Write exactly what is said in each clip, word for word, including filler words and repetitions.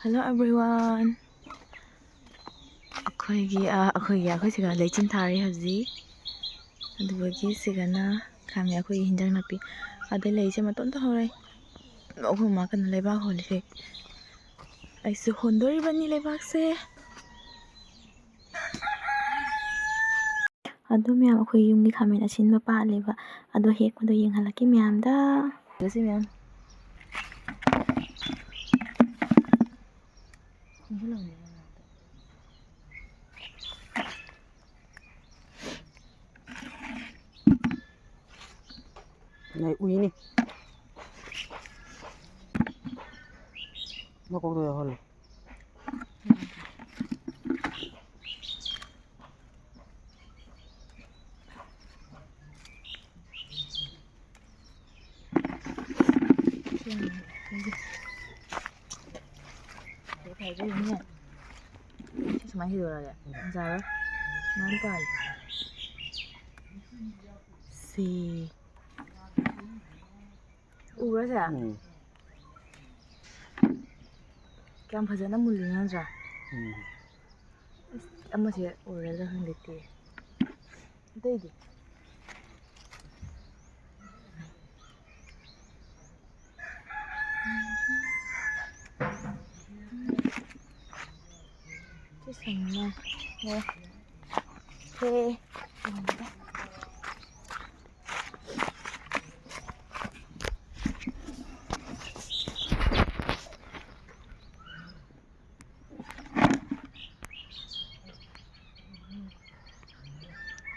Hello everyone. ꯑꯩꯈꯣꯏꯒꯤ ꯑ, ꯑꯩꯈꯣꯏꯒꯤ ꯑꯩꯈꯣꯏ ꯁꯤꯒ ꯂꯩꯆꯤꯟ ꯊꯥꯔꯤ ꯍꯧꯖꯤꯛ꯫ ꯑꯗꯨꯒꯤ ꯁꯤꯒꯅ ꯈꯥꯃꯦꯟ, ꯑꯩꯈꯣꯏꯒꯤ ꯍꯤꯟꯖꯥꯡ ꯅꯥꯄꯤ꯫ ꯑꯗꯩ ꯂꯩꯁꯦ ꯃꯇꯣꯟꯇ ꯍꯧꯔꯦ꯫ ꯑꯩꯈꯣꯏ ꯃꯥ ꯀꯟꯅ ꯂꯩꯕꯥꯛ ꯍꯣꯜꯂꯤ꯫ ꯑꯩꯁꯨ ꯍꯣꯟꯗꯣꯔꯤꯕꯅꯤ ꯂꯩꯕꯥꯛꯁꯦ꯫ ꯑꯗꯣ ꯃꯌꯥꯝ, ꯑꯩꯈꯣꯏ ꯌꯨꯝꯒꯤ ꯈꯥꯃꯦꯟ ꯑꯁꯤꯟꯕ ꯄꯥꯜꯂꯦꯕ꯫ ꯑꯗꯣ ꯍꯦꯛꯄꯗꯣ ꯌꯦꯡꯍꯜꯂꯛꯀꯦ ꯃꯌꯥꯝꯗ꯫ ꯁꯤ ꯃꯌꯥꯝ꯫ ꯅꯩ ꯎꯏꯅꯤ꯫ ꯃꯀꯣꯛꯇꯣ ꯌꯥꯎꯍꯜꯂꯣ꯫ ꯁꯤ ꯁꯨꯃꯥꯏꯅ ꯍꯤꯗꯣꯔꯛꯑꯒꯦ꯫ ꯌꯥꯔꯣꯏ꯫ ꯃꯌꯥꯝ ꯄꯥꯜꯂꯦ꯫ ꯁꯤ꯫ ꯎꯕ꯭ꯔꯥ ꯁꯦ? ꯎꯝ꯫ ꯀꯌꯥꯝ ꯐꯖꯅ ꯃꯨꯜꯂꯤ ꯅꯠꯇ꯭ꯔꯥ? ꯎꯝ꯫ ꯑꯁ, ꯑꯃꯁꯦ ꯑꯣꯏꯔꯗ꯭ꯔꯥ ꯈꯪꯗꯦ ꯇꯦ꯫ ꯑꯇꯩꯗꯤ? ꯁꯤ ꯁꯪꯉꯦ꯫ ꯌꯥꯔꯦ꯫ ꯍꯦ꯫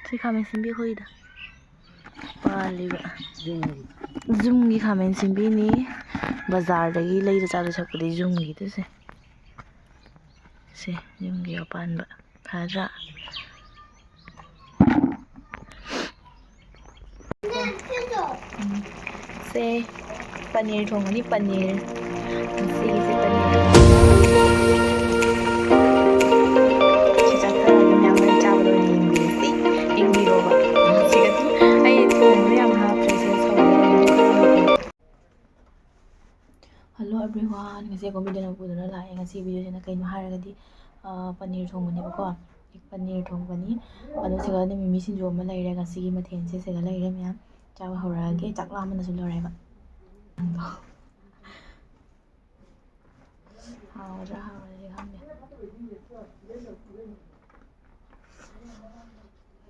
ꯁꯤ ꯈꯥꯃꯦꯟ ꯁꯤꯟꯕꯤ ꯑꯩꯈꯣꯏꯒꯤꯗ ꯄꯥꯜꯂꯤꯕ꯫ ꯌꯨꯝꯒꯤ꯫ ꯌꯨꯝꯒꯤ ꯈꯥꯃꯦꯟ ꯁꯤꯟꯕꯤꯅꯤ꯫ ꯕꯖꯥꯔꯗꯒꯤ ꯂꯩꯔ ꯆꯥꯗꯣꯏ ꯁꯔꯨꯛꯄꯨꯗꯤ ꯌꯨꯝꯒꯤꯗꯨꯁꯦ꯫ ꯁꯦ, ꯌꯨꯝꯒꯤ ꯑꯄꯥꯟꯕ꯫ ꯐꯗ꯭ꯔꯥ? ꯎꯝ꯫ ꯁꯦ, ꯄꯅꯤꯔ ꯊꯣꯡꯒꯅꯤ, ꯄꯅꯤꯔ꯫ ꯉꯁꯤꯒꯤꯁꯦ ꯄꯅꯤꯔ ꯊꯣꯡꯒꯅꯤ꯫ ꯁꯤ ꯆꯥꯊꯔꯒ ꯃꯌꯥꯝ ꯍꯣꯔꯦꯟ ꯆꯥꯕꯗ ꯑꯣꯏꯅ ꯌꯦꯡꯕꯤꯔꯁꯤ꯫ ꯌꯦꯡꯕꯤꯔꯣꯕ꯫ ꯁꯤꯗ ꯑꯗꯨꯝ ꯑꯩ ꯊꯣꯡꯕ ꯌꯥꯝ ꯍꯥꯞꯇ꯭ꯔꯦ, ꯁꯦ ꯁꯧꯔꯦ꯫ ꯍꯜꯂꯣ꯫ Everyone, ꯉꯁꯤ ꯑꯩꯈꯣꯏ video ꯅꯝꯕ ꯄꯨꯗꯨꯅ ꯂꯥꯛꯑꯦ꯫ ꯉꯁꯤ video ꯁꯤꯅ ꯀꯩꯅꯣ ꯍꯥꯏꯔꯒꯗꯤ, ꯑ, ꯄꯅꯤꯔ ꯊꯣꯡꯕꯅꯦꯕꯀꯣ꯫ Egg ꯄꯅꯤꯔ ꯊꯣꯡꯕꯅꯤ꯫ ꯑꯗꯣ ꯁꯤꯒ ꯑꯗꯨꯝ ꯃꯤꯃꯤ ꯁꯤꯡꯖꯨ ꯑꯃ ꯂꯩꯔꯦ꯫ ꯉꯁꯤꯒꯤ ꯃꯊꯦꯜꯁꯦ ꯁꯤꯒ ꯂꯩꯔꯦ ꯃꯌꯥꯝ꯫ ꯆꯥꯕ ꯍꯧꯔꯛꯑꯒꯦ꯫ ꯆꯥꯛ ꯂꯥꯝꯕꯅꯁꯨ ꯂꯣꯏꯔꯦꯕ꯫ ꯍꯥꯎꯒꯗ꯭ꯔꯥ ꯍꯥꯎꯔꯣꯏꯗ꯭ꯔꯗꯤ ꯈꯪꯗꯦ꯫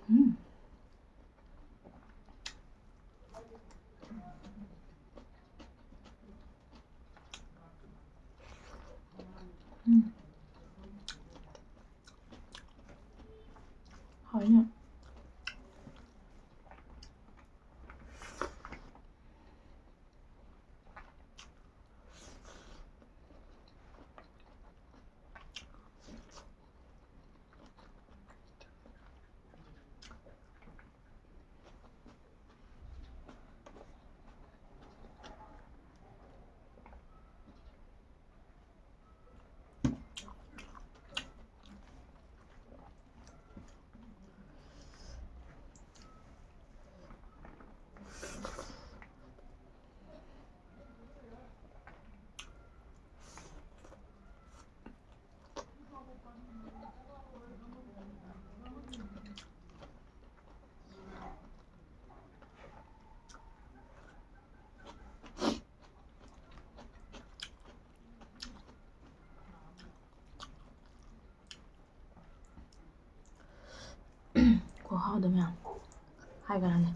ꯎꯝ꯫ ꯎꯝ꯫ ꯍꯥꯎꯋꯤꯅꯦ꯫ ꯈꯨꯍꯥꯎꯗꯣ ꯃꯌꯥꯝ ꯍꯥꯏꯈ꯭ꯔꯅꯤ꯫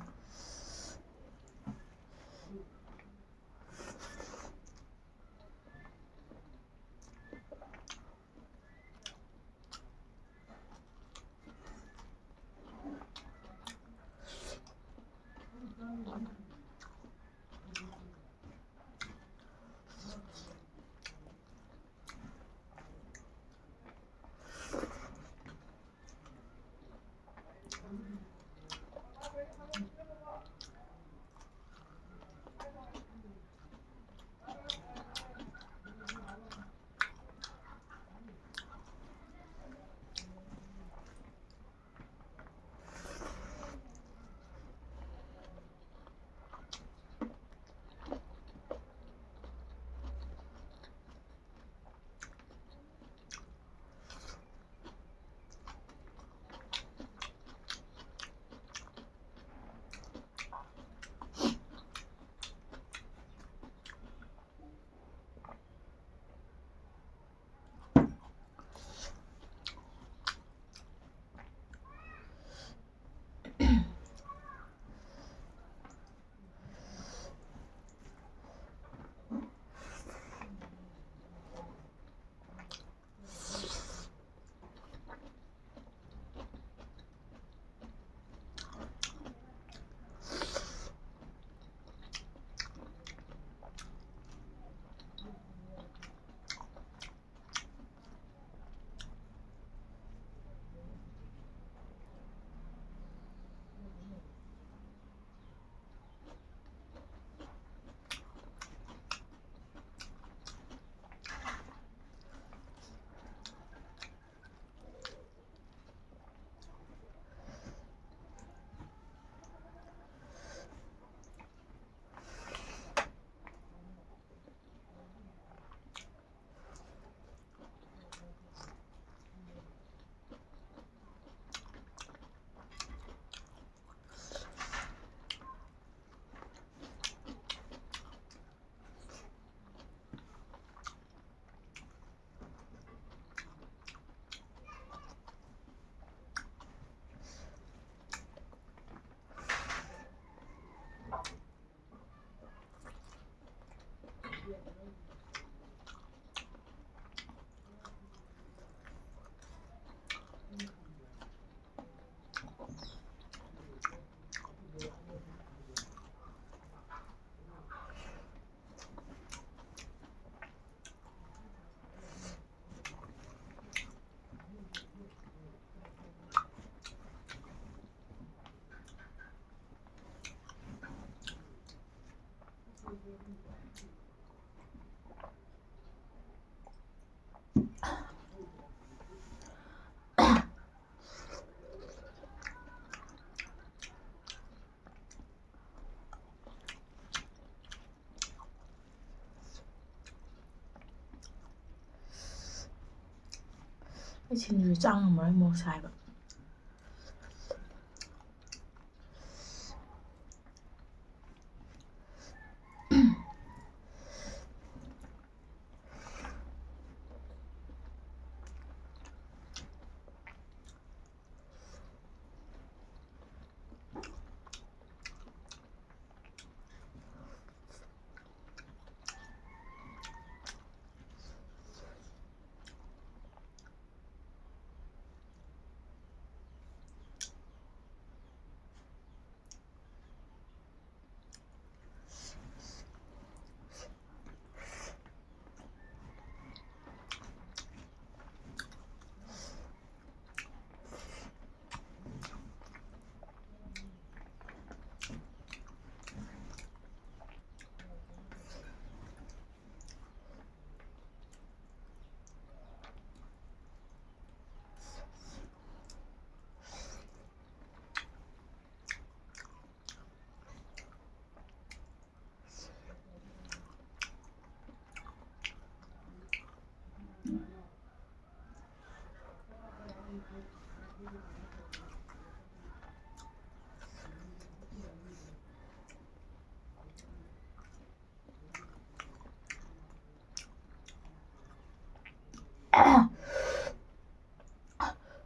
ꯑꯩ ꯁꯤꯡꯖꯨ ꯆꯥ ꯉꯝꯃꯔꯣꯏ, ꯃꯣꯔꯣꯛ ꯁꯥꯏꯕ꯫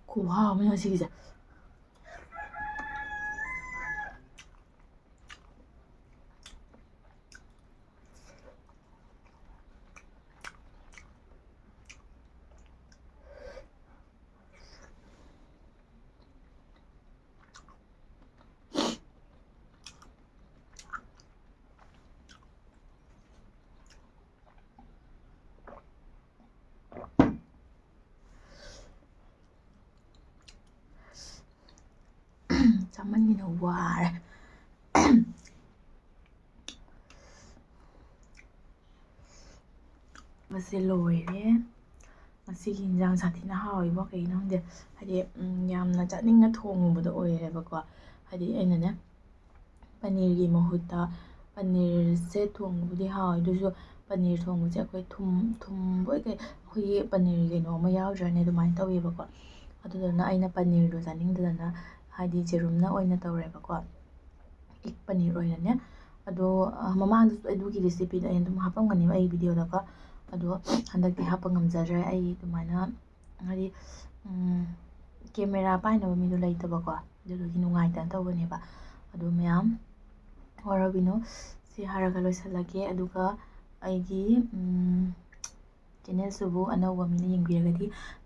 ꯈꯨꯍꯥꯎ ꯑꯃ ꯉꯁꯤꯒꯤꯁꯦ꯫ ꯆꯥꯃꯟꯒꯤꯅ ꯋꯥꯔꯦ꯫ ꯃꯁꯦ ꯂꯣꯏꯔꯦ꯫ ꯉꯁꯤꯒꯤ ꯏꯟꯖꯥꯡ ꯁꯥꯊꯤꯅ ꯍꯥꯎꯋꯤꯕꯣ꯫ ꯀꯩꯒꯤꯅꯣ ꯈꯪꯗꯦ, ꯍꯥꯏꯗꯤ, ꯎꯝ, ꯌꯥꯝꯅ ꯆꯥꯅꯤꯡꯅ ꯊꯣꯡꯉꯨꯕꯗꯣ ꯑꯣꯏꯔꯦꯕꯀꯣ꯫ ꯍꯥꯏꯗꯤ ꯑꯩꯅꯅꯦ, ꯄꯅꯤꯔꯒꯤ ꯃꯍꯨꯠꯇ, ꯄꯅꯤꯔꯁꯦ ꯊꯣꯡꯕꯕꯨꯗꯤ ꯍꯥꯎꯋꯦ, ꯑꯗꯨꯁꯨ ꯄꯅꯤꯔ ꯊꯣꯡꯕꯁꯦ ꯑꯩꯈꯣꯏ ꯊꯨꯝ, ꯊꯨꯝꯕꯣꯏ ꯀꯩ, ꯑꯩꯈꯣꯏꯒꯤ ꯄꯅꯤꯔꯒꯤ ꯀꯩꯅꯣ ꯑꯃ ꯌꯥꯎꯗ꯭ꯔꯅꯦ, ꯑꯗꯨꯃꯥꯏꯅ ꯇꯧꯋꯦꯕꯀꯣ꯫ ꯑꯗꯨꯗꯨꯅ ꯑꯩꯅ ꯄꯅꯤꯔꯗꯣ ꯆꯥꯅꯤꯡꯗꯗꯅ, ꯍꯥꯏꯗꯤ ꯌꯦꯔꯨꯝꯅ ꯑꯣꯏꯅ ꯇꯧꯔꯦꯕꯀꯣ, ꯑꯦꯒ ꯄꯅꯤꯔ ꯑꯣꯏꯅꯅꯦ꯫ ꯑꯗꯣ, ꯑ, ꯃꯃꯥꯡꯗꯁꯨ ꯑꯗꯨꯒꯤ recipeꯗꯣ ꯑꯩꯅ ꯑꯗꯨꯝ ꯍꯥꯞꯄꯝꯒꯅꯦꯕ ꯑꯩꯒꯤ videoꯗꯀꯣ꯫ ꯑꯗꯣ ꯍꯟꯗꯛꯇꯤ ꯍꯥꯞꯄ ꯉꯝꯖꯗ꯭ꯔꯦ꯫ ꯑꯩ ꯑꯗꯨꯃꯥꯏꯅ, ꯍꯥꯏꯗꯤ, ꯎꯝ, camera ꯄꯥꯏꯅꯕ ꯃꯤꯗꯣ ꯂꯩꯇꯕꯀꯣ, ꯑꯗꯨꯗꯨꯒꯤ ꯅꯨꯡꯉꯥꯏꯇꯅ ꯇꯧꯕꯅꯦꯕ꯫ ꯑꯗꯣ ꯃꯌꯥꯝ ꯋꯥꯔꯧꯕꯤꯅꯨ꯫ ꯁꯤ ꯍꯥꯏꯔꯒ ꯂꯣꯏꯁꯤꯜꯂꯒꯦ꯫ ꯑꯗꯨꯒ ꯑꯩꯒꯤ, ꯎꯝ, channelꯁꯤꯕꯨ ꯑꯅꯧꯕ ꯃꯤꯅ ꯌꯦꯡꯕꯤꯔꯒꯗꯤ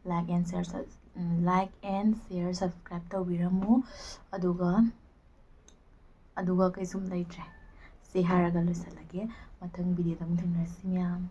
like and share, um, like and share, subscribe ꯇꯧꯕꯤꯔꯝꯃꯨ꯫ ꯑꯗꯨꯒ, ꯑꯗꯨꯒ ꯀꯩꯁꯨꯝ ꯂꯩꯇ꯭ꯔꯦ꯫ ꯁꯤ ꯍꯥꯏꯔꯒ ꯂꯣꯏꯁꯤꯜꯂꯒꯦ꯫ ꯃꯊꯪ videoꯗ ꯑꯃꯨꯛ ꯊꯦꯡꯅꯔꯁꯤ ꯃꯌꯥꯝ꯫